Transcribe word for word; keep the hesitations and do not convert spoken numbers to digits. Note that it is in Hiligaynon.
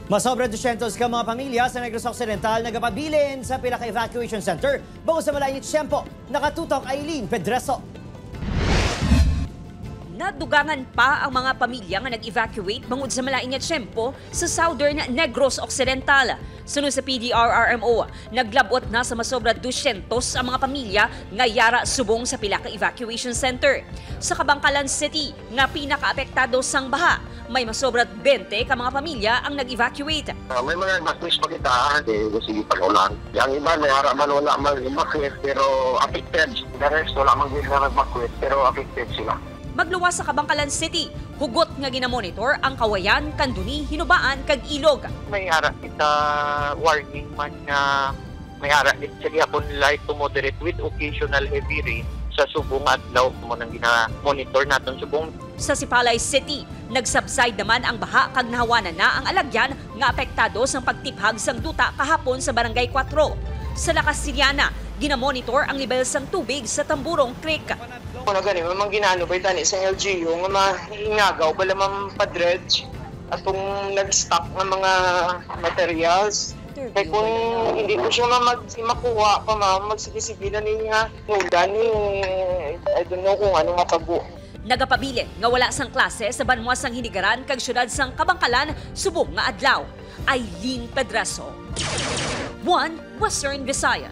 Masobra dusyentos ka mga pamilya sa Negros Occidental nagapabilin sa pila ka evacuation center bangod sa malain nga tiyempo. Nakatutok Aileen Pedreso. Nadugangan pa ang mga pamilya nga nag-evacuate bangod sa malain nga tiyempo sa Southern Negros Occidental. Suno sa P D R R M O, naglabot na sa masobra dusyentos ang mga pamilya nga yara subong sa pila ka evacuation center. Sa Kabankalan City, nga pinakaapektado sang baha, may masobra twenty ka mga pamilya ang nag-evacuate. Ah, may mga evacuees pa kita, ah, kay sige pag-ulan. Ang iba, may ara man wala mag-evacuate, pero affected. The rest, wala man gid na nag-evacuate, pero affected sila. Magluwas sa Kabankalan City, hugot nga ginamonitor ang Kawayan, Candoni, Hinubaan, kag Ilog. May ara kita warning man nga may ara gid sa gihapon light to moderate with occasional heavy rain sa subong nga adlaw, mo nang gina-monitor naton subong. Sa Sipalay City, nag-subside naman ang baha kag nahawanan na ang alagyan nga apektado sang pagtiphag sang duta kahapon sa Barangay Cuatro. Sa La Castellana, ginamonitor ang lebel sang tubig sa Tamburong Creek. Wala gani, may mga ginaano ba tani sa L G U nga maingagaw bala man pa-dredge atong nag-stock nga mga materials. Kay kung hindi ko siya ma-, mag-, makuha pa, ma'am, magsige-sige na ni nga ulan, eh, I don't know kung ano matabo. Nagapabilin nga wala sang klase sa banwa sang Hinigaran kag siyudad sang Kabankalan subong nga adlaw. Aileen Pedreso, One Western Visayas.